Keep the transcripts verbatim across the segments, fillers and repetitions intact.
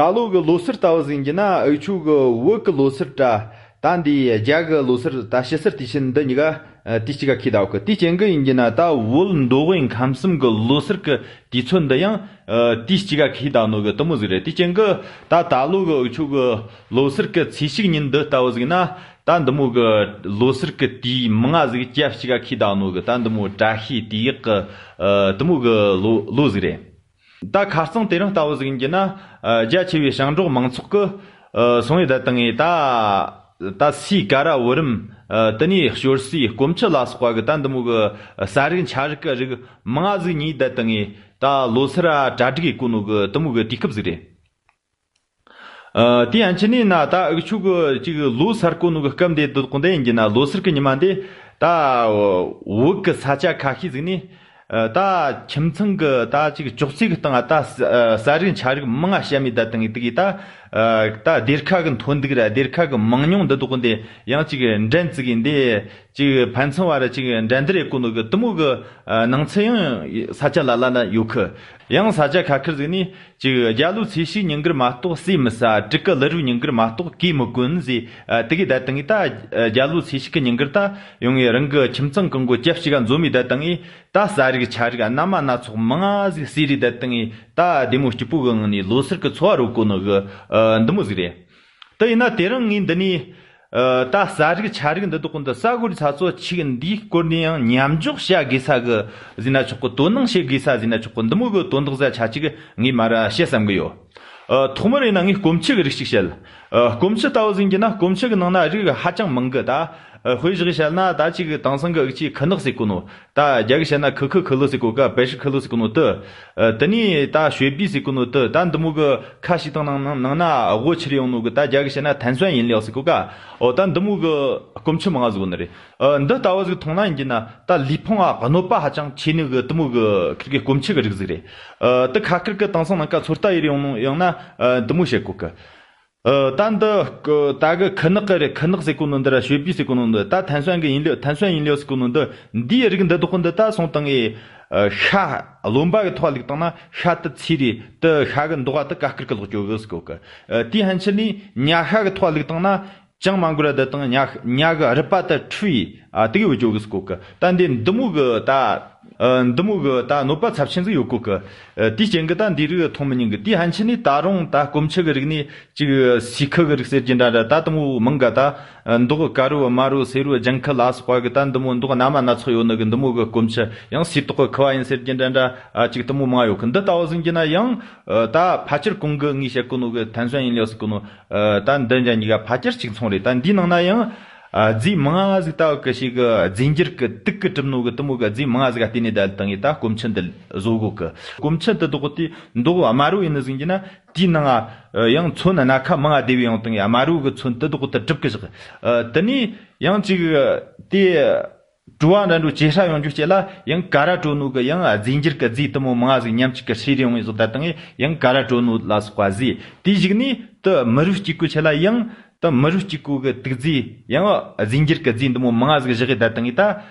ད་ལོ་གི་ལོ་སར་ལྟ་བུ་ཟིག་ཡིན་རྒྱུ་ན། འུ་ཆོ་གི་བོད་གི་ལོ་སར་ད་ད་འདི་རྒྱ་གི་ལོ་སར་ད་ཕྱི་སར་དུས་ཆེན་འདི་གཉིས་ཀ་ཨ་དུས་གཅིག་ག་འཁེལ་བསྡད་ཡོད་གི། དེ་རྐྱེན་གི་ཡིན་རྒྱུ་ན། ད་བོད་མདོ་དབུས་ཁམས་གསུམ་གི་ལོ་སར་གི་དུས་ཚོད་འདི་ཡང་ཨ་དུས་གཅིག་ག་འཁེལ་བསྡད་ནོ་གི་དེ་མོ་ཟིག་རེད། དེ་རྐྱེན་གི་ད་ད་ལོ་གི་འུ་ཆོ་གི་ལོ་སར་གི་ཚེས་གཅིག་ཉིན་འདི་ལྟ་བུ་ཟིག་ན། ད་འདི་མོ་གི་ལོ་སར་གི་དུས་མང་ང་ཟིག་སྐབས་གཅིག་ག་འཁེལ་བསྡད་ནོ་གི། ད་འདི་མོ་བཀྲ་ཤིས་དུས་ཡག་གི་ཨ་དེ་མོ་གི་ལོ་ལོ་ཟིག་རེད། ད་ཁ་རྩང་དེ་རིང་ལྟ་བུ་ཟིག་ཡིན་རྒྱུ་ན། ཨ་རྒྱ་ཆེ་བའི་ཞིང་འབྲོག་མང་ཚོགས་ཀྱིས་ཨ་སོང་ཡི་བསྡད་བཏང་ངེ། ད་ད་སའི་ཀ་ར་བུ་རམ། ཨ་དེ་ནས་ཞོར་སའི་སྐོམ་ཆུ་ལ་སོགས་པ་གི་ད་འདི་མོ་གི་ཟ་རིགས་འཆའ་རིགས་ཀྱི་རིགས་མང་ང་ཟིག་ཉོས་བསྡད་བཏང་ངེ། ད་ལོ་སར་ར་གྲ་སྒྲིག་ཡེད་གོ་ནོ་གི་དེ་མོ་གི་དུས་སྐབས་ཟིག་རེད། ཨ་དེ་ཡན་ཆད་ནས་ན། ད་འུ་ཆོ་གི་ཅིག་ལོ་སར་གོ་ནོ་གི་སྐབས་འདི་འདི་དག་འདི་ཡིན་རྒྱུ་ན། ལོ་སར་གི་ཉི་མ་འདི་ད་བོད་གི་ས་ཆ་ཁ་ཤས་ཟིག་ནས་ཨ་ད་ཁྱིམ་ཚང་གི་ད་ཅིག་ཅོག་ཙེ་གི་སྟེང་ང་ད་ཟ་རིགས་འཆའ་རིགས་མང་ང་བཤམས་མི་བསྡད་བཏང་ངེ། དེ་གི་ད་ཨ་ད་སྡེར་ཁ་གི་མཐོ་འདུག་ར་སྡེར་ཁ་གི་མང་ཉུང་འདི་དག་འདི་ཡང་ཅིག་འགྲན་བཙུགས་གི། འདི་ཅིག་ཕན་ཚུན་བར་ཅིག་འགྲན་བསྡུར་ཡེད་གོ་ནོ་གི་དེ་མོ་གི་ཨ་སྣང་ཚུལ་ཡང་ས་ཆ་ལ་ལ་ན་ཡོད་གི། ཡང་ས་ཆ་ཁ་ཁེར་ཟིག་ནས་ཅིག་རྒྱ་ལོའི་ཚེས་གཅིག་ཉིན་དཀར་མ་གཏོགས་ཟས་མི་ཟ། དྲུག་གི་ཀླུ་རོལ་ཉིན་དཀར་མ་གཏོགས་གོས་མི་གོན་ཟེར། ཨ་དེ་གི་བསྡད་བཏང་ངེ། ད་རྒྱ་ལོའི་ཚེས་གཅིག་གི་ཉིན་དཀར་ད་ཡོང་ངེ། རང་གི་ཁྱིམ་ཚང་གང་གོ་སྐབས་གཅིག་ག་འཛོམས་མི་བསྡད་བཏང་ངེ། ད་ཟ་རིགས་འཆའ་རིགས་སྣ་མ་སྣ་ཚོགས་མང་ང་ཟིག་ཟས་རིགས་བསྡད་བཏང་ངེ། ད་བདེ་མོ་སྐྱིད་པོ་གི་ངང་ནས་ལོ་སར་གི་འཚོ་བ་རོལ་གོ་ནོ་གི་ཨ་འདི་མོ་ཟིག་རེད། དེ་ཡིན་ན་དེ་རིང་ངས་འདི་ནས་ཨ་ད་ཟ་རིགས་འཆའ་རིགས་འདི་དག་འདི་ཟ་དགོས་རིགས་ཚ་ཚོ་ཆིག་འདིའི་སྐོར་ནས་ཡང་མཉམ་འཇོག་བྱ་དགོས་ས་གི་ཟེར་ན་ཆོག་གི། དོ་སྣང་བྱེད་དགོས་ས་ཟེར་ན་ཆོག་གི། འདི་མོ་གི་དོན་དག་ཟིག་ཆ་གཅིག་ངས་མར་ར་བཤད་བསམ་གི་ཡོད། ཨ་ཐོག་མར་ཡིན་ན་ངས་སྐོམ་ཆུ་གི་རིགས་ཤིག་བཤད། ཨ་སྐོམ་ཆུ་ལྟ་བུ་ཟིག་ཡིན་རྒྱུ་ན། སྐོམ་ཆུ་གི་ནང་ན་རིགས་ཧ་ཅང་མང་གི། ད་ཨ་དཔེ་བཞག་བཤད་ན། ད་ཅིག་དེང་སང་གི་འུ་ཆོས་ཁུ་ནག་ཟེར་གོ་ནོ། ད་རྒྱ་གི་བཤད་ན་ཁུ་ཁུ་ཁུ་ལུ་ཟེར་གོ་ག་བེ་ཧྲི་ཁུ་ལུ་ཟེར་གོ་ནོ་དེ། ཨ་དེ་ནས་ད་ཞོས་པི་ཟེར་གོ་ནོ་དེ། ད་འདི་མོ་གི་ཁ་ཞིག་དང་ནང་ནང་ན་དབུ་ཆེར་ཡོང་ནོ་གི། ད་རྒྱ་གི་བཤད་ན་ཐན་སོན་ཡིན་ལེའོ་ཟེར་གོ་ག་འོ་ད་འདི་མོ་གི་སྐོམ་ཆུ་མང་ང་ཟིག་ཡོད་ནི་རེད། ཨ་འདི་ལྟ་བུ་ཟིག་འཐུང་ན་ཡིན་རྒྱུ་ན། ད་ལུས་ཕུང་ང་གནོད་པ་ཧ་ཅང་ཆེ་ནོ་གི་དེ་གི་སྐོམ་ཆུ་གི་རིགས་ཟིག་རེད། ཨ་དེ་ཁ་ཁེར་གི་དེང་སང་ནང་ཀ་ཚོད་ལྟ་ཡེད་ཡོང་ནོ་ཡང་ན། ཨ་འདི་མོ་བཤད་གོ་གི། ཨ་ད་འདི་ཀ་ད་གི་ཁུ་ནག་གི་རེད། ཁུ་ནག་ཟེར་གོ་ནོ་འདི་ར་ཞོས་པི་ཟེར་གོ་ནོ་འདི། ད་ཐན་སོན་གི་ཡིན་ལེའོ། ཐན་སོན་ཡིན་ལེའོ་ཟེར་གོ་ནོ་འདི། འདིའི་རིགས་འདི་དག་འདི་ད་སོང་བཏང་ངེ། ཨ་ཤ་རློན་པ་གི་ཐོག་བླུགས་བཏང་ན་ཤ་དེ་ཚིལ་རེད། དེ་ཤ་གི་མདོག་དེ་ཀ་ཁེར་གི་ལོག་འགྱོ་གི་ཟེར་གོ་གི། ཨ་དེའི་ཕན་ཆད་ནས་ཉ་ཤ་གི་ཐོག་བླུགས་བཏང་ན་ཅང་མ་འགོར་ར་བསྡད་བཏང་། ཉ་ཉ་གི་རུས་པ་དེ་འཁྲུ་ཡི་ཨ་དེ་གི་བུད་འགྱོ་གི་ཟེར་གོ་གི། ད་འདི་འདི་མོ་གི་ད་ཨ་འདི་མོ་གི་ད་གནོད་པ་ཚབས་ཆེན་ཟིག་ཡོད་གོ་གི། ཨ་དེའི་རྐྱེན་གི་ད་འདི་རིགས་འཐུང་མི་ཉན་གི། དེའི་ཕན་ཆད་ནས་ད་རུང་ད་སྐོམ་ཆུ་གི་རིགས་ནས་ཅིག་སི་ཁུ་གི་རིགས་ཟེར་རྒྱུ་འདྲ་འདྲ། ད་དེ་མོ་མང་ག། ད་ཨ་མདོག་དཀར་རོ་དམར་རོ་སེར་རོ་ལྗང་ཁུ་ལ་སོགས་པ་གི། ད་འདི་མོ་མདོག་སྣ་མ་སྣ་ཚོགས་ཡོད་ནི་གི་འདི་མོ་གི་སྐོམ་ཆུ། ཡང་སིལ་ཏོག་གི་ཁུ་བ་ཡིན་ཟེར་རྒྱུ་འདྲ་འདྲ། ཨ་ཅིག་དེ་མོ་མང་ཡོད་གི། འདི་ལྟ་བུ་ཟིག་ཡིན་རྒྱུ་ན་ཡང་ཨ་ད་ཕལ་ཆེར་གོང་གི་ངས་བཤད་གོ་ནོ་གི་ཐན་སོན་ཡིན་ལེའོ་ཟེར་གོ་ནོ། ཨ་ད་འདི་འདྲ་གཉིས་ཀ་ཕལ་ཆེར་གཅིག་མཚུངས་རེད། ད་འདིའི་ནང་ན་ཡང་ཨ་རྫས་མང་ང་ཟིག་ལྟ་བུ་གི་ཞིག་གི་རྫས་འགྱུར་གི་དུག་གིས་གྲུབ་ནོ་གི་དེ་མོ་གི་རྫས་མང་ང་ཟིག་ག་བརྟེན་ནས་བསྡད་བཏང་ངེ་ད་སྐོམ་ཆུ་འདི་བཟོ་གོ་གི། སྐོམ་ཆུ་འདི་དག་དེ་མདོག་དམར་རོ་ཡིན་ནི་ཟིག་ཡིན་རྒྱུ་ན། དེའི་ནང་ང་ཡང་ཚོན་སྣ་ཁ་མང་ང་སྡེབ་ཡོང་བཏང་ངེ་དམར་རོ་གི་ཚོན་འདི་དག་དེ་གྲུབ་གི་བཞག། ཨ་དེ་ནས་ཡང་ཅིག་དེ་བྲོ་བ་འདྲ་འདྲ་ཇེ་ཧྲ་ཡོང་རྒྱུའི་ཆེད་ལ་ཡང་ཀ་ར་བྲོ་ནོ་གི་ཡང་རྫས་འགྱུར་གི་རྫས་དེ་མོ་མང་ང་ཟིག་མཉམ་གཅིག་གི་བསྲེས་ཡོང་ངེ་བཟོ་བསྡད་བཏང་ངེ་ཡང་ཀ་ར་བྲོ་ནོ་ལ་སོགས་པ་ཟོས། དེའི་གཞུག་ནས་དེ་མི་རུལ་སྐྱེ་གོ་ཆེད་ལ་ཡང་དེ་མི་རུལ་སྐྱེ་གོ་གི་དུག་རྫས་ཡང་རྫས་འགྱུར་གི་རྫས་འདི་མོ་མང་ང་ཟིག་བཞག་གི་བསྡད་བཏང་ངེ་ད་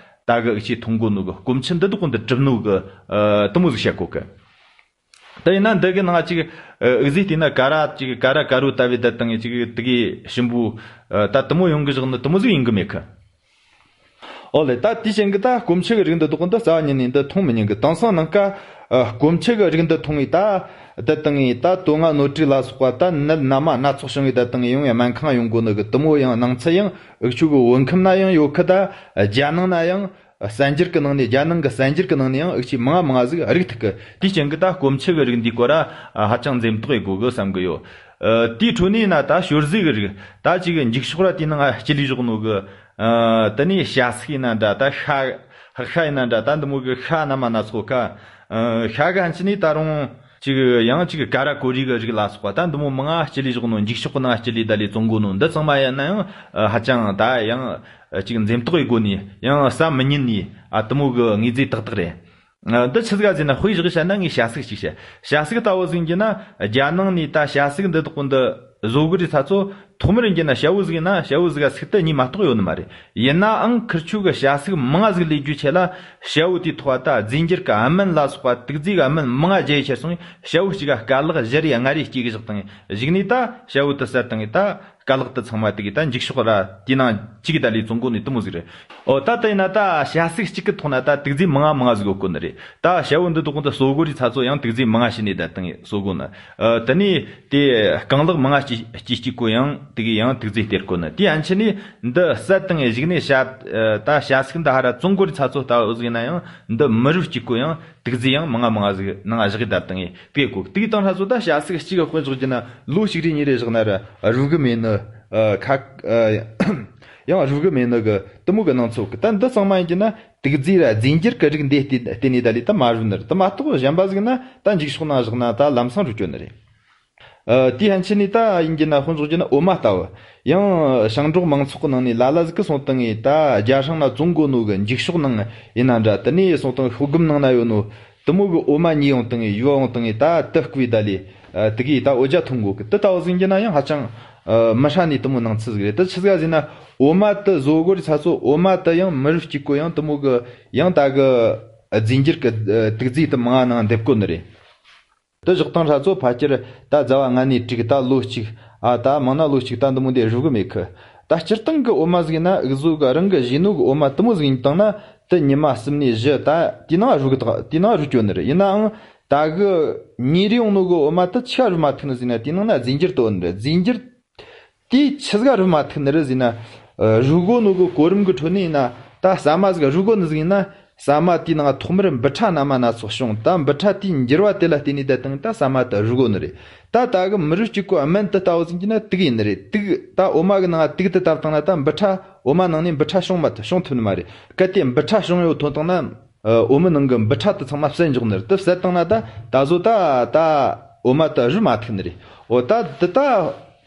ད་གི་འུ་ཆོས་འཐུང་གོ་ནོ་གི་སྐོམ་ཆུ་འདི་དག་འདི་གྲུབ་ནོ་གི། ཨ་དེ་མོ་ཟིག་བཤད་གོ་གི། དེ་ཡིན་ན་འདི་གི་ནང་ཅིག་ཨ་འུ་ཟོས་བལྟས་ན་ཀ་ར་ཅིག་ཀ་ར་དཀར་རོ་ལྟ་བུའི་བསྡད་བཏང་ངེ་ཅིག་དེ་གི་ཞིམ་པོ་ཨ་ད་དེ་མོ་ཡོང་གི་བཞག་ནི་དེ་མོ་ཟིག་ཡིན་གི་མེད་གི། ཨོ་ལེ། ད་དེའི་རྐྱེན་གི་ད་སྐོམ་ཆུ་གི་རིགས་འདི་དག་འདི་རྩ་བ་ཉིད་ནས་འདི་འཐུང་མི་ཉན་གི། དེང་སང་ནང་ཀ་ཨ་སྐོམ་ཆུ་གི་རིགས་འདི་འཐུང་ངེ་ད་བསྡད་བཏང་ངེ་ད་དོན་ལྔ་སྣོད་དྲུག་ལ་སོགས་པ་ད་ནད་སྣ་མ་སྣ་ཚོགས་བྱུང་ངེ་བསྡད་བཏང་ངེ་ཡོང་ངེ་སྨན་ཁང་ཡོང་དགོ་ནི་གི་དེ་མོ་ཡང་སྣང་ཚུལ་ཡང་འུ་ཆོ་གི་བོད་ཁམས་ན་ཡང་ཡོད་གི། ད་རྒྱ་ནང་ན་ཡང་གསར་འགྱུར་གི་ནང་ནས། རྒྱ་ནང་གི་གསར་འགྱུར་གི་ནང་ནས་ཡང་འུ་ཆོས་མང་ང་མང་ང་ཟིག་རིག་ཐུབ་གི། དེའི་རྐྱེན་གི་ད་སྐོམ་ཆུ་གི་རིགས་འདིའི་སྐོར་ར་ཨ་ཧ་ཅང་འཛེམ་དོགས་ཡེད་དགོས་གི་བསམ་གི་ཡོད། ཨ་དེའི་ཁྲོད་ནས་ན་ད་ཞོར་ཟས་གི་རིགས། ད་ཅིག་འགྱིག་ཤོག་ར་དེའི་ནང་ང་སྐྱིལ་ལས་བཞག་ནོ་གི། ཨ་དེ་ནས་བྱ་སུག་ཡིན་ན་འདྲ། ད་ཤ་ཧག་ཤ་ཡིན་ན་འདྲ། ད་འདི་མོ་གི་ཤ་སྣ་མ་སྣ་ཚོགས་ཀ། ཨ་ཤ་གི་ཕན་ཆད་ནས་ད་རུང་ཅིག་ཡང་ཅིག་ཀ་ར་ཀོ་རི་གི་རིགས་ལ་སོགས་པ་ད་འདི་མོ་མང་ང་སྐྱིལ་ལས་བཞག་ནོ། འགྱིག་ཤོག་གི་ནང་ང་སྐྱིལ་ལས་ད་ལས་བཙོང་གོ་ནོ་འདི་ཚང་མ་ཡིན་ན་ཡང་ཨ་ཧ་ཅང་ད་ཡང་ཅིག་འཛེམ་དོགས་ཡེད་དགོས་ནི། ཡང་ཟ་མི་ཉན་ནི་ཨ་དེ་མོ་གི་དངོས་རྫས་ཏག་ཏག་རེད། ཨ་འདི་ཆི་ཟིག་ག་ཟེར་ན། དཔེ་བཞག་བཤད་ན་ངས་བྱ་སུག་ཅིག་བཤད། བྱ་སུག་ལྟ་བུ་ཟིག་ཡིན་རྒྱུ་ན། རྒྱ་ནང་ནས་ད་བྱ་སུག་འདི་དག་འདི་བཟོ་གི་རིགས་ཚ་ཚོ་ ཐོག་མར་ཡིན་རྒྱུ་ན་བྱ་བོ་ཟིག་ཡིན་ན་བྱ་བོ་ཟིག་ག་ཟུག་ཏུ་གཉིས་མ་གཏོགས་ཡོད་ནི་མ་རེད། ཡིན་ནའང་ཁུར་ཆོ་གི་བྱ་ཟུག་མང་ང་ཟིག་ལས་རྒྱུ་ཆེད་ལ་བྱ་བོ་དེའི་ཐོག་ད་རྫས་འགྱུར་གི་སྨན་ལ་སོགས་པ་དུག་རྫས་གི་སྨན་མང་ང་བརྒྱབ་ཡེ་ཁྱེར་སོང་། བྱ་བོ་གཅིག་ག་རྐང་ལག་བཞི་རེ་ལྔ་རེ་སྐྱེ་གི་བཞག་བཏང་། གཞུག་ནས་ད་བྱ་བོ་དེ་བསད་བཏང་། ད་རྐང་ལག་དེ་ཚང་མ་དེ་གི་ད་འགྱིག་ཤོག་ར་དེའི་ནང་བཅུག་གི་ད་ལས་བཙོང་གོ་ནི་དེ་མོ་ཟིག་རེད། ཨོ། ད་ད་ཡིན་ན་ད་བྱ་ཟུག་གཅིག་གི་ཐོག་ན་ད་དུག་རྫས་མང་ང་མང་ང་ཟིག་ཡོད་གོ་ནི་རེད། ད་བྱ་བོ་འདི་དག་གོ་འདི་གསོ་གོ་རི་ཚ་ཚོ་ཡང་དུག་རྫས་མང་ང་བྱིན་ནས་ད་བཏང་གསོ་གོ་ནི། ཨ། དེ་ནས་དེ་རྐང་ལག་མང་ང་སྐྱེ་སྐྱེ་སྐྱེ་གོ་ཡང་དེ་གི་ཡང་དུག་རྫས་སྟེར་གོ་ནི། དེ་ཡན་ཆད་ནས་འདི་བསད་བཏང་གཞུག་ནས་བྱ་ད་བྱ་ཟུག་འདི་ཧ་ར་བཙོང་གོ་རི་ཚ་ཚོ་ལྟ་བུ་ཟིག་ཡིན་ན་ཡང་འདི་མི་རུ་སྐྱེ་གོ་ཡང་དུག་རྫས་ཡང་མང་ང་མང་ང་ཟིག་ནང་ང་བཞག་གི་ད་བཏང་ངས་བལྟས་གོ། དེ་གི་དང་སང་ཚོ་ད་བྱ་ཟུག་གཅིག་གི་དཔེ་འཇོག་རྒྱུ་ན་ལོ་གཅིག་རེ་གཉིས་རེ་བཞག་ན་ར་རུབ་གི་མེད་ནི། ཨ། ཁ། ཨ། ཡང་རུབ་གི་མེད་ནི་གི་དེ་མོ་གི་སྣང་ཚུལ་གི། ད་འདི་ཚང་མ་ཡིན་རྒྱུ་ན་དུག་རྫས་ར་རྫས་འགྱུར་གི་རིགས་འདི་བརྟེན་བརྟེན་ནས་ད་ལས་ད་མ་རུབ་ནི་རེད། དེ་མ་གཏོགས་གཞན་པ་ཟིག་ན་ད་འགྱིག་ཤོག་ནང་བཞག་ན་ད་ལམ་སང་རུབ་སྐྱོ་ནི་རེད། ཨ། དེ་ཡན་ཆད་ནས་ད་ཡིན་རྒྱུ་ན་དཔེ་འཇོག་རྒྱུ་ན་འོ་མ་ལྟ་བུ། ཡང་ཞིང་འབྲོག་མང་ཚོགས་གི་ནང་ནས་ལ་ལ་ཟིག་གི་སོང་བཏང་ངས་ད་རྒྱ་སྲང་ན་བཙོང་གོ་ནོ་གི་འགྱིག་ཤོག་ནང་ཡིན་ན་འདྲ། དེ་ནས་སོང་བཏང་ཤོག་སྒམ་ནང་ན་ཡོད་ནོ་དེ་མོ་གི་འོ་མ་ཉོས་ཡོང་བཏང་ངས་ཡོ་ཡོང་བཏང་ངས་ད་དེ་བསྐོལ་ད་ལས། ཨ། དེ་གིས་ད་འོ་ཇ་འཐུང་གོ་གི། དེ་ལྟ་བུ་ཟིག་ཡིན་རྒྱུ་ན་ཡང་ཧ་ཅང་། ཨ། མི་ཧྲ་ནི་དེ་མོ་སྣང་ཚུལ་ཟིག་རེད། དེ་ཆི་ཟིག་ཟེར་ན་འོ་མ་དེ་བཟོ་གོ་རི་ཚ་ཚོ་འོ་མ་དེ་ཡང་མི་རུ་སྐྱེ་གོ་ཡང་དེ་མོ་གི་ཡང་ད་གི་རྫས་འགྱུར་གི་དུག་རྫས་དེ་མང་ང་ནང་འདེབས་གོ་ནི་རེད། དེ་བཞག་བཏང་ཚ་ཚོ་ཕལ་ཆེར་ད་ཟླ་བ་ལྔ་ནས་དྲུག་ད་ལོ་གཅིག་ཨ། ད་མང་ན་ལོ་གཅིག་ད་འདི་མོ་འདི་རུབ་གི་མེད་གི། ད་སྤྱིར་བཏང་གི་འོ་མ་ཟིག་ཡིན་ན་འུ་ཚོ་གི་རང་གི་བཞེས་ནོ་གི་འོ་མ་དེ་མོ་ཟིག་ཡིན་བཏང་ན་དེ་ཉི་མ་གསུམ་ནས་བཞི་ད་དེའི་ནང་རུབ་གི། ད་དེའི་ནང་རུབ་སྐྱོ་ནི་རེད། ཡིན་ནའང་ད་གི་ཉོས་རེ་ཡོང་ནོ་གི་འོ་མ་དེ་ཆི་ག་རུབ་མ་ཐུབ་ནི་ཟེར་ན་དེའི་ནང་ན་རྫས་འགྱུར་དེ་ཡོད་ནི་རེད། རྫས་འགྱུར་དེ་ཆི་ཟིག་ག་རུབ་མ་ཐུབ་ནི་རེད་ཟེར་ན། ཨ། རུབ་གོ་ནོ་གི་གོ་རིམ་གི་ཁྲོད་ནས་ཡིན་ན་ད་ཟ་མ་ཟིག་རུབ་གོ་ནི་ཟིག་ཡིན་ན། ཟ་མ་དེའི་ནང་ཐོག་མར་འབུ་ཕྲ་སྣ་མ་སྣ་ཚོགས་བྱུང་། ད་འབུ་ཕྲ་དེའི་འགྱུར་བ་དེ་ལ་བརྟེན་ནས་ད་བཏང་ད་ཟ་མ་དེ་རུབ་གོ་ནི་རེད། ད་ད་གི་མི་རུ་སྐྱེ་གོ་སྨན་དེ་ལྟ་བུ་ཟིག་ཡིན་རྒྱུ་ན་དུག་ཡིན་ནི་རེད། དུག་ད་འོ་མ་གི་ནང་དུག་དེ་བཏབ་བཏང་ན་ད་འབུ་ཕྲ་འོ་མ་ནང་ནས་འབུ་ཕྲ་བྱུང་མ་ཐུབ། བྱུང་ཐུབ་ནི་མ་རེད། གལ་ཏེ་འབུ་ཕྲ་བྱུང་ཡོད་ཐོན་བཏང་ན། ཨ། འོ་མའི་ནང་གི་འབུ་ཕྲ་དེ་ཚང་མ་བསད་འཇོག་ནི་རེད། དེ་བསད་བཏང་ན་ད་ད་གཟོད་ད་ད་འོ་མ་དེ་རུབ་མ་ཐུབ་ནི་རེད། འོ། ད་འདི་ད་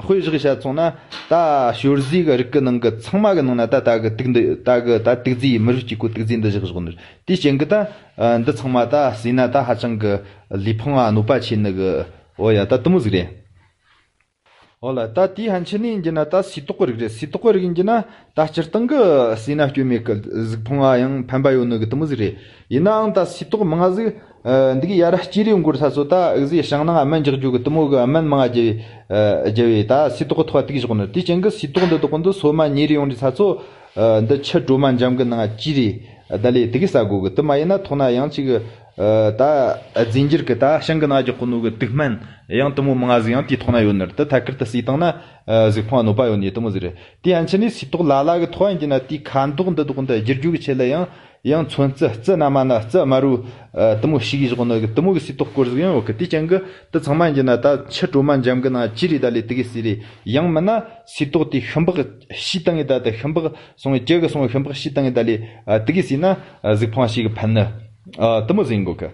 དཔེ་བཞག་བཤད་སོང་ན་ད་ཞོར་ཟས་གི་རིགས་གི་ནང་གི་ཚང་མ་གི་ནང་ན་ད་ད་གི་དུག་འདི་ད་གི་ད་དུག་རྫས་མི་རུ་སྐྱེ་གོ་དུག་རྫས་འདི་བཞག་བཞག་ནི་རེད། དེའི་རྐྱེན་གི་ད། ཨ། འདི་ཚང་མ་ད་ཟོས་ན་ད་ཧ་ཅང་གི་ལུས་ཕུང་ང་གནོད་པ་ཆེ་ནི་གི། འོ་ཡ། ད་དེ་མོ་ཟིག་རེད། འོ་ལ། ད་དེའི་ཡན་ཆད་ནས་ཡིན་རྒྱུ་ན་ད་སིལ་ཏོག་གི་རིགས་རེད། སིལ་ཏོག་གི་རིགས་ཡིན་རྒྱུ་ན་ད་སྤྱིར་བཏང་གི་ཟོས་ན་སྐྱོན་མེད་གི། གཟུགས་ཕུང་ང་ཡང་ཕན་པ་ཡོད་ནི་གི་དེ་མོ་ཟིག་རེད། ཡིན་ནའང་ད་སིལ་ཏོག་མང་ང་ཟིག་ཨ། འདི་གི་ཡ་ར་སྐྱེ་རེ་ཡོང་གོ་རི་ཚ་ཚོ་ད་འུ་ཟོས་ཞིང་ནང་སྨན་རྒྱག་རྒྱུ་གི་དེ་མོ་གི་སྨན་མང་ང་རྒྱབ་བས། ཨ། རྒྱབ་བས་ད་སིལ་ཏོག་གི་ཐོག་དུག་བཞག་ནི། དེའི་རྐྱེན་གི་སིལ་ཏོག་འདི་དག་འདི་སོ་མ་ཉོས་རེ་ཡོང་རི་ཚ་ཚོ། ཨ། འདི་ཆུ་དྲོ་མ་འཇམ་གི་ནང་བཀྲུས་རེ་ད་ལས་དེ་གི་ཟ་དགོས་གི། དེ་མ་ཡིན་ན་ཐོག་ན་ཡང་ཅིག་ཨ། ད་རྫས་འགྱུར་གི་ད་ཞིང་གི་ནང་རྒྱག་གོ་ནོ་གི་དུག་སྨན་ཡང་དེ་མོ་མང་ང་ཟིག་ཡང་དེའི་ཐོག་ན་ཡོད་ནི་རེད། དེ་ཐད་ཀར་དུ་ཟོས་བཏང་ན། ཨ། གཟུགས་ཕུང་ང་གནོད་པ་ཡོད་ནི་དེ་མོ་ཟིག་རེད། དེ་ཡན་ཆད་ནས་སིལ་ཏོག་ལ་ལ་གི་ཐོག་ཡིན་རྒྱུ་ན་དེའི་ཁ་མདོག་འདི་དག་འདི་བསྒྱུར་རྒྱུ་གི་ཆེད་ལ་ཡང་ཡང་ཚོན་རྩི། རྩི་སྣ་མ་སྣ། རྩི་དམར་རོ། ཨ། དེ་མོ་བྱུགས་གི་བཞག་ནི་གི་དེ་མོ་གི་སིལ་ཏོག་སྐོར་ཟིག་ཡང་ཡོད་གི། དེའི་རྐྱེན་གི་དེ་ཚང་མ་ཡིན་རྒྱུ་ན་ད་ཆུ་དྲོ་མ་འཇམ་གི་ནང་བཀྲུས་རེ་ད་ལས་དེ་གི་ཟོས་རེ། ཡང་མིན་ན་སིལ་ཏོག་དེ་ཤུན་པགས་བཤུས་བཏང་ངས་ད་དེ་ཤུན་པགས་སོང་ངས་ཅི་གི་སོང་ངས་ཤུན་པགས་བཤུས་བཏང་ངས་ད་ལས། ཨ། དེ་གི་ཟོས་ན། ཨ། གཟུགས་ཕུང་ང་ཞེ་གི་ཕན་ནི། ཨ། དེ་མོ་ཟིག་ཡིན་དགོས་གི།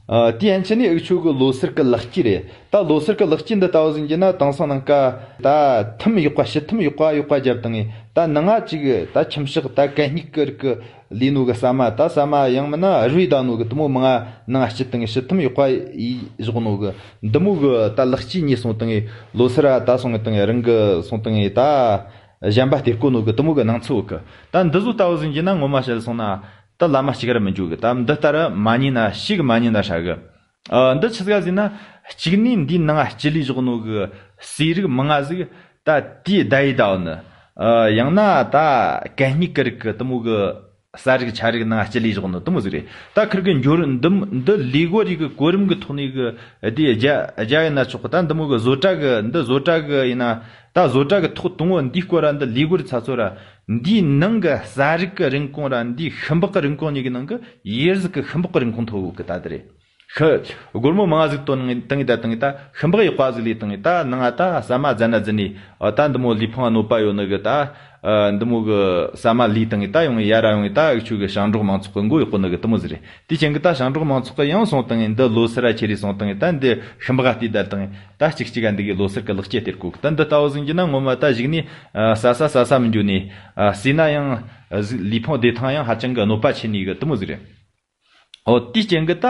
ཨ། དེ་ཡན་ཆད་ནས་འུ་ཆོ་གི་ལོ་སར་གི་ལེགས་སྐྱེས་རེད། ད་ལོ་སར་གི་ལེགས་སྐྱེས་འདི་ལྟ་བུ་ཟིག་ཡིན་རྒྱུ་ན་དེང་སང་ནངས་ཀ་ད་ཐུམ་ཡག་པ། ཕྱི་ཐུམ་ཡག་པ་ཡག་པ་བརྒྱབ་བཏང་ངས་ད་ནང་ང་ཅིག་ད་ཁྱིམ་ཤག་ད་གད་སྙིགས་གི་རིགས་གི་ལས་ནོ་གི་ཟ་མ། ད་ཟ་མ་ཡང་མིན་ན་རུལ་བསྡད་ནོ་གི་དེ་མོ་མང་ང་ནང་ང་སྐྱུར་བཏང་ངས་ཕྱི་ཐུམ་ཡག་པ་ཡེ་བཞག་ནོ་གི་འདི་མོ་གི་ད་ལེགས་སྐྱེས་ཉོས་སོང་བཏང་ངས་ལོ་སར་ར་ད་སོང་ངས་བཏང་ངས་རང་གི་སོང་བཏང་ངས་ད་གཞན་པ་སྟེར་གོ་ནོ་གི་དེ་མོ་གི་སྣང་ཚུལ་ཡོད་གི། ད་འདི་ཚོ་ལྟ་བུ་ཟིག་ཡིན་རྒྱུ་ན་ངོ་མ་བཤད་སོང་ན། ད་ལ་མ་གཅིག་ར་མི་འཇུག་གི། ད་འདི་ལྟར་མ་ཉོས་ན་ཞེ་གི་མ་ཉོས་ན་ཧྲ་གི། ཨ། འདི་ཆི་ཟིག་ཟེར་ན། གཅིག་ནས་འདིའི་ནང་སྐྱུར་ལས་བཞག་ནོ་གི་ཟས་རིགས་མང་ང་ཟིག་ད་དེའི་བརྡ་ཡི་བརྡ་བ་ནི། ཨ། ཡང་ན་ད་གད་སྙིགས་གི་རིགས་གི་དེ་མོ་གི་ཟ་རིགས་ཆ་རིགས་ནང་སྐྱུར་ལས་བཞག་ནོ་དེ་མོ་ཟིག་རེད། ད་ཁིར་གི་འགྱུར་འདི་འདི་ལས་གོ་རིགས་གི་གོ་རིམ་གི་ཐོག་ནས་གི་དེ་རྒྱ་རྒྱ་ཡིན་ན་ཆོག་གི། ད་འདི་མོ་གི་བཟོ་གྲྭ་གི་འདི་བཟོ་གྲྭ་གི་ཡིན་ན། ད་བཟོ་གྲྭ་གི་ཐོག་དང་པོ་འདིའི་སྐོར་ར་འདི་ལས་གོ་རིགས་ཚ་ཚོ་ར། འདིའི་ནང་གི་ཟ་རིགས་གི་རིན་གོང་ར་འདིའི་ཤུན་པགས་གི་རིན་གོང་གཉིས་ཀྱི་ནང་གི་ཡོས་ཟིག་གི་ཤུན་པགས་གི་རིན་གོང་མཐོ་བོ་གི་ད་དེ་རེད། ཤི། སྒོར་མོ་མང་ང་ཟིག་བཏོན་ནས་བཏང་ངས་ད་བཏང་ངས་ད་ཤུན་པགས་ཡག་པ་ཟིག་ལས་བཏང་ངས་ད་ནང་ང་ད་ཟ་མ་ཟ་ན་ཟ་ནས། ཨ། ད་འདི་མོ་ལུས་ཕུང་ང་གནོད་པ་ཡོད་ནི་གི་ད། ཨ། འདི་མོ་གི་ཟ་མ་ལས་བཏང་ངས་ད་ཡོང་ངས་ཡར་ར་ཡོང་ངས་ད་འུ་ཆོ་གི་ཞིང་འབྲོག་མང་ཚོགས་གི་མགོ་གཡོག་གོ་ནི་གི་དེ་མོ་ཟིག་རེད། དེའི་རྐྱེན་གི་ད་ཞིང་འབྲོག་མང་ཚོགས་གི་ཡང་སོང་བཏང་ངས་འདི་ལོ་སར་ར་ཁྱེར་རེ་སོང་བཏང་ངས་ད་འདི་ཤུན་པགས་དེ་བསྡད་བཏང་ངས་ད་གཅིག་གཅིག་ག་འདི་གི་ལོ་སར་གི་ལེགས་སྐྱེས་སྟེར་གོ་གི། ད་འདི་ལྟ་བུ་ཟིག་ཡིན་རྒྱུ་ན་ངོ་མ་ད་གཞུག་ནས། ཨ། ཟ་ས་ཟ་ས་མི་འགྱོ་ནས། ཨ། ཟོས་ན་ཡང་། ཨ། ཟོས། ལུས་ཕུང་བདེ་ཐང་ཡང་ཧ་ཅང་གི་གནོད་པ་ཆེ་ནི་གི་དེ་མོ་ཟིག་རེད། འོ། དེའི་རྐྱེན་གི་ད།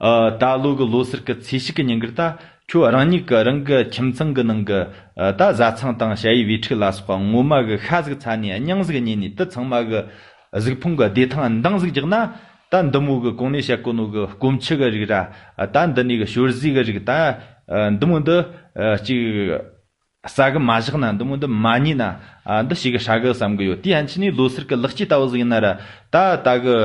ཨ། ད་ལོ་གི་ལོ་སར་གི་ཚེས་གཅིག་གི་ཉིན་གི་ད་ ཁྱོད་རང་ཉིད་ཀྱི་རང་གི་ཁྱིམ་ཚང་གི་ནང་གི་ཨ་ད་བཟའ་ཚང་དང་ཞ་ཡི་བུ་ཕྲུག་ལ་སོགས་པ་ངོ་མ་གི་ཤ་ཟིག་ཚ་ནས་སྙིང་ཟིག་ཉེ་ནས་དེ་ཚང་མ་གི་གཟུགས་ཕུང་གི་བདེ་ཐང་འདང་ཟིག་རྒྱག་ན། ད་འདི་མོ་གི་གོང་ནས་བཤད་གོ་ནོ་གི་སྐོམ་ཆུ་གི་རིགས་ར། ཨ་ད་འདི་ནས་གི་ཞོར་ཟས་གི་རིགས་ད། ཨ་འདི་མོ་འདི་ཨ་ཅིག་ཟ་གི་མ་བཞག་ན། འདི་མོ་འདི་མ་ཉོས་ན། ཨ་འདི་ཞེ་གི་ཧྲ་གི་བསམ་གི་ཡོད། དེ་ཡན་ཆད་ནས་ལོ་སར་གི་ལེགས་སྐྱེས་ལྟ་བུ་ཟིག་ཡིན་ན་ར། ད་ད་གི་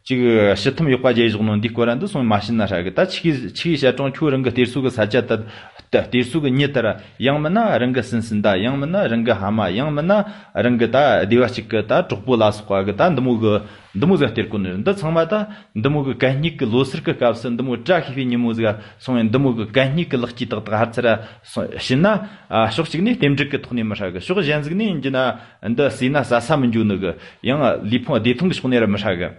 ཅིག་ཕྱི་ཐུམ་ཡག་པ་རྒྱས་བཞག་ནོ་འདི་སྐོར་ར་འདི་སོང་མ་བྱིན་ན་ཧྲ་གི། ད་ཆི་གི་ཆི་གི་བཤད་རུང་ཁྱོད་རང་གི་སྟེར་སྲོལ་གི་ས་ཆ་ད། ད་སྟེར་སྲོལ་གི་མྱི་ད་ར། ཡང་མིན་ན་རང་གི་སུན་སུན་ད། ཡང་མིན་ན་རང་གི་ཕ་མ། ཡང་མིན་ན་རང་གི་ད་སྡེ་བ་གཅིག་གི་ད་གྲོགས་པོ་ལ་སོགས་པ་གི་ད་འདི་མོ་གི་འདི་མོ་ཟིག་སྟེར་གོ་ནི་ཡོད། འདི་ཚང་མ་ད་འདི་མོ་གི་གད་སྙིགས་གི་ལོ་སར་གི་སྐབས་སུ་འདི་མོ་བཀྲ་ཤིས་པའི་ཉིན་མོ་ཟིག་སོང་བས། འདི་མོ་གི་གད་སྙིགས་གི་ལེགས་སྐྱེས་ཏག་ཏག་ཧར་ཚུར་ར་སོང་བྱིན་ན། ཨ་ཕྱོགས་གཅིག་ནས་རྟེན་འབྲེལ་གི་ཐོག་ནས་མི་ཧྲ་གི། ཕྱོགས་གཞན་ཟིག་ནས་ཡིན་རྒྱུ་ན་འདི་ཟོས་ན་ཟ་ས་མི་འགྱོ་ནི་གི། ཡང་ལུས་ཕུང་བདེ་ཐང་གི་ཕྱོགས་ནས་ར་མི་ཧྲ་གི།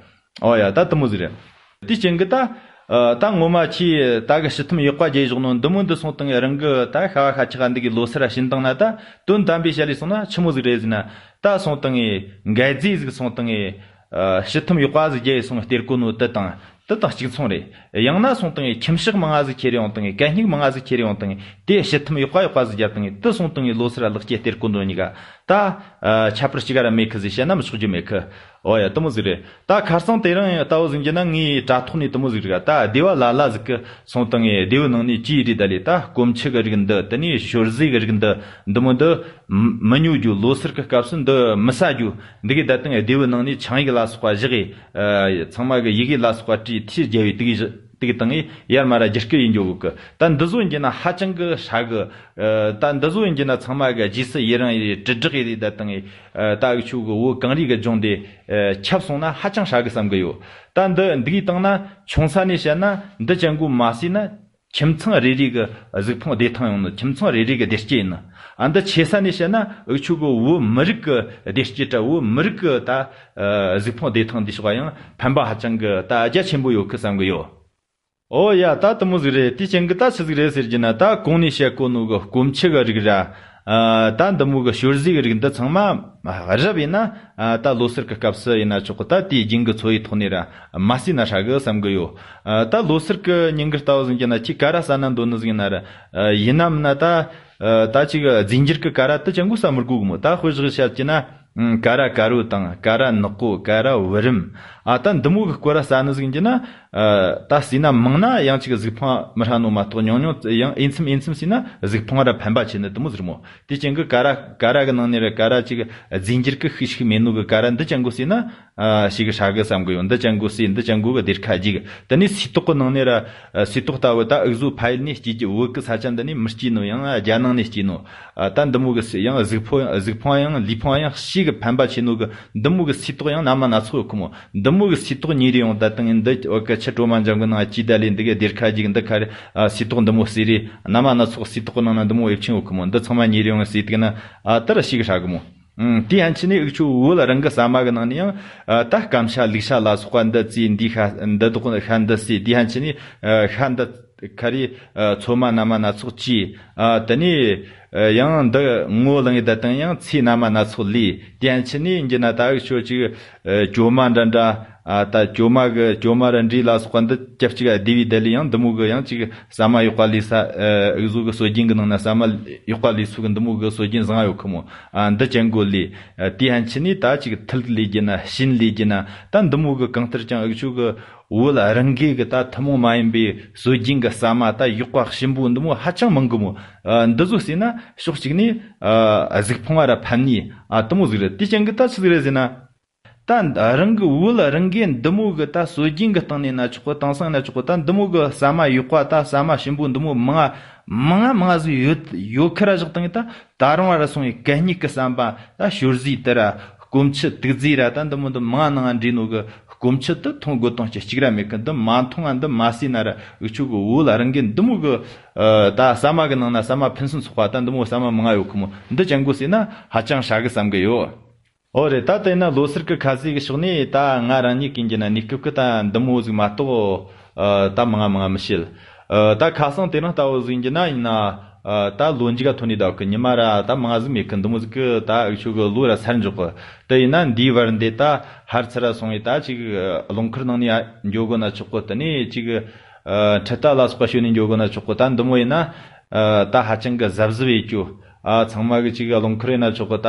ཨོ་ཡ། ད་དེ་མོ་ཟིག་རེད། དེ་རྐྱེན་གི་ད། ཨ་ད་ངོ་མ་ཁྱོས་ད་གི་ཕྱི་ཐུམ་ཡག་པ་རྒྱས་བཞག་ནོ་འདི་མོ་འདི་སོང་བཏང་ངས་རང་གི་ད་ཤ་བ་ཤ་ཁྲག་འདི་གི་ལོ་སར་ར་བྱིན་བཏང་ན། ད་དོན་དམ་པའི་ཞལ་ལས་སོང་ན་ཆི་མོ་ཟིག་རེད་ཟེར་ན། ད་སོང་བཏང་ངས་འགད་རྫས་ཟིག་སོང་བཏང་ངས། ཨ་ཕྱི་ཐུམ་ཡག་པ་ཟིག་རྒྱས་སོང་སྟེར་གོ་ནོ་དེ་དང་དེ་དང་གཅིག་མཚུངས་རེད། ཡང་ན་སོང་བཏང་ངས་ཁྱིམ་གཤེགས་མང་ང་ཟིག་ཁྱེར་ཡོང་བཏང་ངས། གད་སྙིགས་མང་ང་ཟིག་ཁྱེར་ཡོང་བཏང་ངས། དེ་ཕྱི་ཐུམ་ཡག་པ་ཡག་པ་ཟིག་རྒྱབ་བཏང་ངས། དེ་སོང་བཏང་ངས་ལོ་སར་ར་ལེགས་སྐྱེས་སྟེར་གོ་ནོ་གཉིས་ཀ་ད། ཨ་ཁྱད་པར་གཅིག་ར་མེད་གི་ཟེར་བཤད་ན་མི་ཆོག་རྒྱུ་མེད་གི། ཨོ་ཡ། དེ་མོ་ཟིག་རེད། ད་ཁ་སང་དེ་རིང་ལྟ་བུ་ཟིག་ཡིན་རྒྱུ་ན་ངའི་དྲ་ཐོག་ནས་དེ་མོ་ཟིག་རེད། ད་སྡེ་བ་ལ་ལ་ཟིག་གི་སོང་བཏང་ངས་སྡེ་བའི་ནང་ནས་ཅི་རེད་ད་ལས། ད་སྐོམ་ཆུ་གི་རིགས་འདི། དེ་ནས་ཞོར་ཟས་གི་རིགས་འདི། འདི་མོ་འདི་མི་ཉོ་རྒྱུ། ལོ་སར་གི་སྐབས་སུ་འདི་མི་ཟ་རྒྱུ། འདི་གི་ད་དུང་སྡེ་བའི་ནང་ནས་ཆིངས་ཡིག་ལ་སོགས་པ་བཞག་གི། ཨ་ཚང་མ་གི་ཡི་གེ་ལ་སོགས་པ་བྲིས། ཐེལ་རྒྱལ་བའི་དུག་གི་དུག་གི་བཏང་ངས་ཡར་མར་ར་རྒྱུད་སྐུལ་ཡིན་རྒྱུ་གི། ད་འདི་བཟོ་ཡིན་རྒྱུ་ན་ཧ་ཅང་གི་ཧྲ་གི། ཨ་ད་འདི་བཟོ་ཡིན་རྒྱུ་ན་ཚང་མ་གི་རྗེས་སུ་ཡི་རང་ཡི་དྲིལ་བསྒྲགས་ཡི་ད་བཏང་ངས། ཨ་ད་འུ་ཆོ་གི་བོད་གངས་རི་གི་ལྗོངས་འདི་ཨ་ཁྱབ་སོང་ན་ཧ་ཅང་ཧྲ་གི་བསམ་གི་ཡོད། ད་འདི་འདི་གི་བཏང་ན་ཆུང་ས་ནས་བཤད་ན་འདི་ཅན་གོ་མ་ཟོས་ན། ཁྱིམ་ཚང་རེ་རེ་གི་གཟུགས་ཕུང་བདེ་ཐང་ཡོང་ནི། ཁྱིམ་ཚང་རེ་རེ་གི་བདེ་སྐྱིད་ཡིན་ནི། ཨ་འདི་ཆེ་ས་ནས་བཤད་ན་འུ་ཆོ་གི་བོད་མི་རིགས་གི་བདེ་སྐྱིད་དྲ་བོད་མི་རིགས་གི་ད་ཨ་གཟུགས་ཕུང་བདེ་ཐང་འདི་ཕྱོགས་ཡང་ཕན་པ་ཧ་ཅང་གི་ད་རྒྱ་ཆེན་པོ་ཡོད་གི་བསམ་གི་ཡོད། ཨོ་ཡ། ད་དེ་མོ་ཟིག་རེད། དེ་རྐྱེན་གི་ད་ཆི་ཟིག་རེད་ཟེར་རྒྱུ་ན། ད་གོང་ནས་བཤད་གོ་ནོ་གི་སྐོམ་ཆུ་གི་རིགས་ར། ཨ་ད་འདི་མོ་གི་ཞོར་ཟས་གི་རིགས་འདི་ཚང་མ་རབ་ཡིན་ན། ཨ་ད་ལོ་སར་གི་སྐབས་སུ་ཡིན་ན་ཆོག་གི། ད་དེའི་རྒྱུན་གི་འཚོ་བའི་ཐོག་ནས་ར་མ་ཟོས་ན་ཧྲ་གི་བསམ་གི་ཡོད། ཨ་ད་ལོ་སར་གི་ཉིན་གི་ལྟ་བུ་ཟིག་ཡིན་རྒྱུ་ན་ཁྱོས་ཀ་ར་ཟ་ན་འདོད་ནི་ཟིག་ཡིན་ན་ར། ཨ་ཡིན་ན་མིན་ན་ད། ཨ་ད་ཅིག་རྫས་འགྱུར་གི་ཀ་ར་དེ་ཅན་གོ་ཟ་མི་དགོས་གི་མོ། ད་དཔེ་བཞག་བཤད་རྒྱུ་ན། ཨང་ཀ་ར་དཀར་པོ་དང་། ཀ་ར་ནག་པོ། ཀ་ར་བུ་རམ། ཨ་ད་འདི་མོ་གི་སྐོར་ར་ཟ་ནི་ཟིག་ཡིན་རྒྱུ་ན། ཨ་ད་ཟོས་ན་མང་ན་ཡང་ཅིག་གཟུགས་ཕུང་མི་ཧྲ་ནོ་མ་གཏོགས། ཉུང་ཉུང་ཡང་ཨེ་མཚམས་ཨེ་མཚམས་ཟོས་ན་གཟུགས་ཕུང་ར་ཕན་པ་ཆེ་ནི་དེ་མོ་ཟིག་རེད་མོ། དེ་རྐྱེན་གི་ཀ་ར་ཀ་ར་གི་ནང་ནས་ར་ཀ་ར་ཅིག་རྫས་འགྱུར་གི་ཤུགས་ཤིག་མེད་ནོ་གི་ཀ་ར་འདི་ཅན་གོ་ཟོས་ན། ཨ་ཞེ་གི་ཧྲ་གི་བསམ་གི་ཡོད། འདི་ཅན་གོ་ཟོས། འདི་ཅན་གོ་གི་སྡེར་ཁ་རྒྱུག། དེ་ནས་སིལ་ཏོག་གི་ནང་ནས་ར། ཨ་སིལ་ཏོག་ལྟ་བུ་ད་འུ་ཟོ་ཕ་ཡུལ་ནས་སྐྱེ་རྒྱུ། བོད་གི་ས་ཆ་འདི་ནས་མི་སྐྱེ་ནོ། ཡང་རྒྱ་ནང་ནས་སྐྱེ་ནོ། ཨ་ད་འདི་མོ་གི་སི་ཡང་གཟུགས་ཕུང་གཟུགས་ཕུང་ཡང་ལུས་ཕུང་ཡང་ཞེ་གི་ཕན་པ་ཆེ་ནོ་གི་འདི་མོ་གི་སིལ་ཏོག་ཡང་སྣ་མ་སྣ་ཚོགས་ཡོད་གི་མོ། འདི་མོ་གི་སིལ་ཏོག་ཉོས་རེ་ཡོང་། ད་དང་འདི་བོད་གི་ཆུ་དྲོ་མ་འཇམ་གི་ནང་སྐྱེས་ད་ལས། འདི་གི་སྡེར་ཁ་རྒྱུག། འདི་ཁ་རེ་ཨ་སིལ་ཏོག་འདི་མོ་ཟོས་རེ། སྣ་མ་སྣ་ཚོགས་སིལ་ཏོག་གི་ནང་ན་འདི་མོ་ཨེབ་ཆིང་ཡོད་གི་མོ། འདི་ཚང་མ་ཉོས་རེ་ཡོང་ཟོས་དུས་ན། ཨ་ད་ར་ཞེ་གི་ཧྲ་གི་མོ། ཨང་། དེ་ཡན་ཆད་ནས་འུ་ཆོ་བོད་རང་གི་ཟ་མ་གི་ནང་ནས་ཡང་། ཨ་ད་སྐམ་ཤ་ལུག་ཤ་ལ་སོགས་པ་འདི་བཙོས། འདི་ཤ་འདི་དོག་ཤ་འདི་ཟོས། དེ་ཡན་ཆད་ནས་ཨ་ཤ་འདི་ཁ་རེ་ཨ་ཚོད་མ་སྣ་མ་སྣ་ཚོགས་བཅོས། ཨ་དེ་ནས་ཨ་ཡང་འདི་ངོ་ལངས་ཡི་ད་དང་ཡང་ཚོས་སྣ་མ་སྣ་ཚོགས་ལས། དེ་ཡན་ཆད་ནས་ཡིན་རྒྱུ་ན་ད་འུ་ཆོ་ཅིག་ཨ་གྲོ་མ་འདྲ་འདྲ། ཨ་ད་གྲོ་མ་གི་གྲོ་མ་ར་འབྲས་ལ་སོགས་པ་འདི་སྐབས་གཅིག་ཨ་སྡེ་བའི་དེ་ལས་ཡང་འདི་མོ་གི་ཡང་ཅིག་ཟ་མ་ཡག་པ་ལས་ས། ཨ་འུ་ཟོ་གི་སྲོལ་རྒྱུན་གི་ནང་ན་ཟ་མ་ཡག་པ་ལས་སུ་གི་འདི་མོ་གི་སྲོལ་རྒྱུན་བཟང་ཡོད་གི་མོ། ཨ་འདི་ཅན་གོ་ལས། ཨ་དེ་ཡན་ཆད་ནས་ད་ཅིག་ཐུད་ལས་རྒྱུ་ན་ཞིམ་ལས་རྒྱུ་ན། ད་འདི་མོ་གི་གང་ལྟར་ཀྱང་འུ་ཆོ་གི་བོད་རང་གི་གི་ད་ཐུན་མོང་མ་ཡིན་པའི་སྲོལ་རྒྱུན་གི་ཟ་མ་ད་ཡག་པ་ཞིམ་པོ་འདི་མོ་ཧ་ཅང་མང་གི་མོ། ཨ་འདི་ཟོ་ཟོས་ན་ཕྱོགས་གཅིག་ནས་ཨ་གཟུགས་ཕུང་བ་ར་ཕན་ནི་ཨ་དེ་མོ་ཟིག་རེད། དེ་ཅན་གི་ད་ཆི་ཟིག་རེད་ཟེར་ན། ད་རང་གི་བོད་རང་གི་འདི་མོ་གི་ད་སྲོལ་རྒྱུན་གི་སྟེང་ནས་ན་ཆོག་གི། དེང་སང་ན་ཆོག་གི། ད་འདི་མོ་གི་ཟ་མ་ཡག་པ་ད་ཟ་མ་ཞིམ་པོ་འདི་མོ་མང་ང་མང་ང་མང་ང་ཟིག་ཡོད་ཡོད་ཁི་ར་བཞག་བཏང་ངས། ད་ད་རུང་བ་ར་སོང་ངས་གད་སྙིགས་གི་བསམ་པ། ད་ཞོར་ཟས་དེ་ར་སྐོམ་ཆུ་དུག་རྫས་ར་ད་འདི་མོ་འདི་མང་ང་ནང་ང་འདྲེས་ནོ་གི་སྐོམ་ཆུ་དེ་འཐུང་དགོས་དོན་ཅི་གཅིག་ར་མེད་གི། འདི་མ་འཐུང་ང་འདི་མ་ཟོས་ན་ར་འུ་ཆོ་གི་བོད་རང་གི་འདི་མོ་གི་ཨ་ད་ཟ་མ་གི་ནང་ན་ཟ་མ་ཕུན་སུམ་ཚོགས་པ་ད་འདི་མོ་ཟ་མ་མང་ང་ཡོད་གི་མོ། འདི་ཅན་གོ་ཟོས་ན་ཧ་ཅང་ཧྲ་གི་བསམ་གི་ཡོད། ཨོ་རེད། ད་དེ་ན་ལོ་སར་གི་ཁ་ཟས་གི་ཕྱོགས་ནས་ད་ང་རང་ཉིད་ཀྱི་འགྱུར་ན་གནས་སྐབས་ཀྱི་ད་འདི་མོ་ཟིག་མ་གཏོགས་ཨ་ད་མང་ང་མང་ང་མི་བཤད། ཨ་ད་ཁ་སང་དེ་རིང་ལྟ་བུ་ཟིག་འགྱུར་ན་ཡིན་ན། ཨ་ད་ལོ་མཇུག་ག་ཐོན་ནས་ད་གི་ཉི་མ་ར་ད་མང་ང་ཟིག་མེད་གི། འདི་མོ་ཟིག་གི་ད་འུ་ཆོ་གི་ལོ་ར་སར་འཇོག་གི། དེ་ཡིན་ན་འདིའི་བར་འདི་ད་ཧར་ཚུར་ར་སོང་ངས་ད་ཅིག་རླངས་འཁོར་ནང་ནས་འགྱོ་དགོས་ན་ཆོག་གི། དེ་ནས་ཅིག་ཨ་འཕྲུལ་རྟ་ལ་སོགས་པ་ཞོན་ནས་འགྱོ་དགོས་ན་ཆོག་གི། ད་འདི་མོ་ཡིན་ན། ཨ། ད་ཧ་ཅང་གི་གཟབ་གཟབ་ཡེད་རྒྱུ། ཨ། ཚང་མ་གི་ཅིག་རླངས་འཁོར་ཡིན་ན་ཆོག་གི། ད་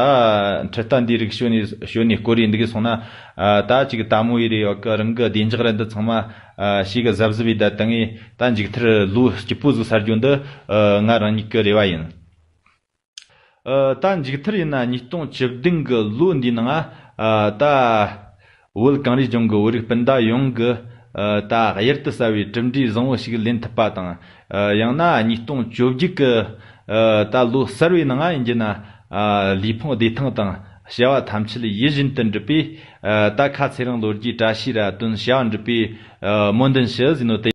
འཕྲུལ་རྟ་འདིའི་རིགས་ཞོན་ནས་ཞོན་ནས་སྐོར་རེ་འདི་གི་སོང་ན། ཨ། ད་ཅིག་དལ་མོ་ཡེ་རེ་ཡོད་གི། རང་གི་བདེ་འཇགས་ར་འདི་ཚང་མ། ཨ། ཞེ་གི་གཟབ་གཟབ་ཡེད་ད་བཏང་ངས། ད་མཇུག་མཐར་ལོ་སྐྱིད་པོ་ཟིག་གསར་རྒྱུ་འདི། ཨ། ང་རང་ཉིད་གི་རེ་བ་ཡིན། ཨ། ད་མཇུག་མཐར་ཡིན་ན་ཉིས་སྟོང་བཅུ་བདུན་གི་ལོ་འདིའི་ནང་ང་། ཨ། ད་བོད་གངས་རིའི་ལྗོངས་ཀྱི་བོད་རིགས་སྤུན་ཟླ་ཡོངས་ཀྱིས། ཨ། ད་གཡུར་དུ་ཟ་བའི་གྲུབ་འབྲས་བཟང་བོ་ཞིག་ལེན་ཐུབ་པ་དང་། ཨ། ཡང་ན་ཉིས་སྟོང་བཅོ་བརྒྱད་གི། ཨ། ད་ལོ་གསར་བའི་ནང་ང་ཡིན་རྒྱུ་ན། ཨ། ལུས་ཕུང་བདེ་ཐང་དང་བྱ་བ་ཐམས་ཅད་ཡིད་བཞིན་དུ་འགྲུབ་པའི། ཨ། ད་ཁ་ཚེ་རིང་ལོ་བརྒྱའི་བཀྲ་ཤིས་ར་དོན་བྱ་བ་འགྲུབ་པའི། ཨ། སྨོན་འདུན་ཞུ་ཟེར་ནོ་དེ།